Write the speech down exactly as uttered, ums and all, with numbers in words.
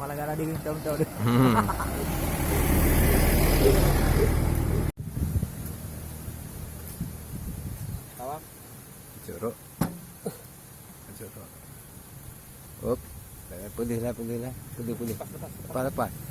Malah gak ada diri, tahu-tahu deh. Hmm. Salam. Jorok. Jorok. Op. Pulih lah, pulih lah. Pulih, pulih. Lepas, lepas. Lepas, lepas.